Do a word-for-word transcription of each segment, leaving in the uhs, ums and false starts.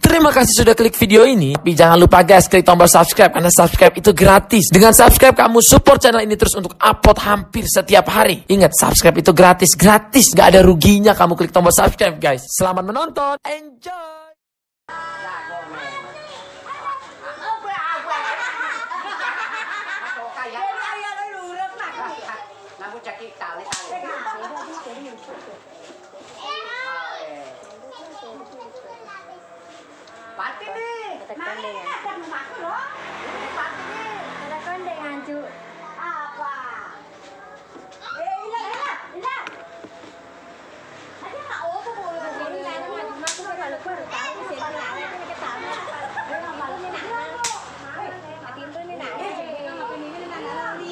Terima kasih sudah klik video ini. Tapi jangan lupa guys, klik tombol subscribe karena subscribe itu gratis. Dengan subscribe kamu support channel ini terus untuk upload hampir setiap hari. Ingat, subscribe itu gratis, gratis, gak ada ruginya kamu klik tombol subscribe guys. Selamat menonton, enjoy. Pati ni. Tekan deh. Pati ni. Tekan deh ngancu. Apa? Eh, ila, ila, ila. Aja nggak oto boleh. Ini nanya maju, maju, baru, baru tahu, saya bilang, ini kita tahu. Dia nggak malu, ini nanya. Weh, mati itu ini nanya. Ini nanya, ini nanya, ini nanya.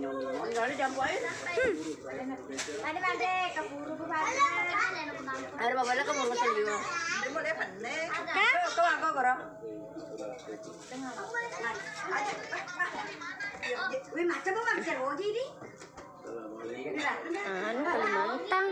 Ada mana keburu ke mana? Ada bawa ke buru sendiri. Kau aku koro. Wih, macam apa bisa rogi ini? Anu, Kalimantan.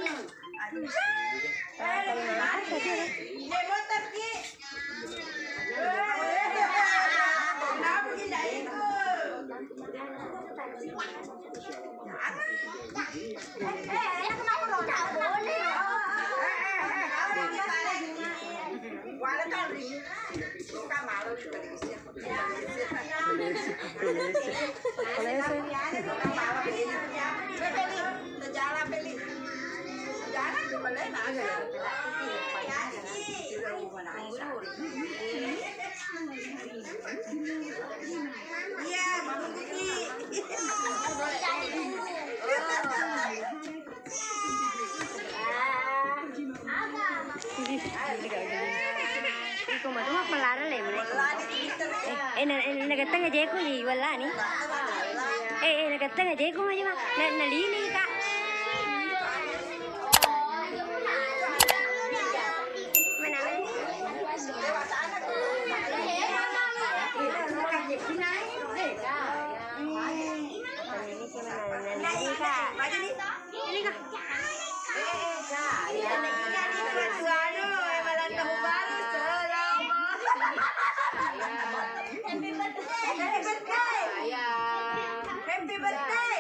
Iko matu mappalara le mane. Eh, eh, na, eh, nagatteng aja ku ni wallani. Eh, eh, nagatteng aja ku maju ma. Na, nalini ka. Mana? Ini ka. Ini ka. Happy birthday. Happy birthday.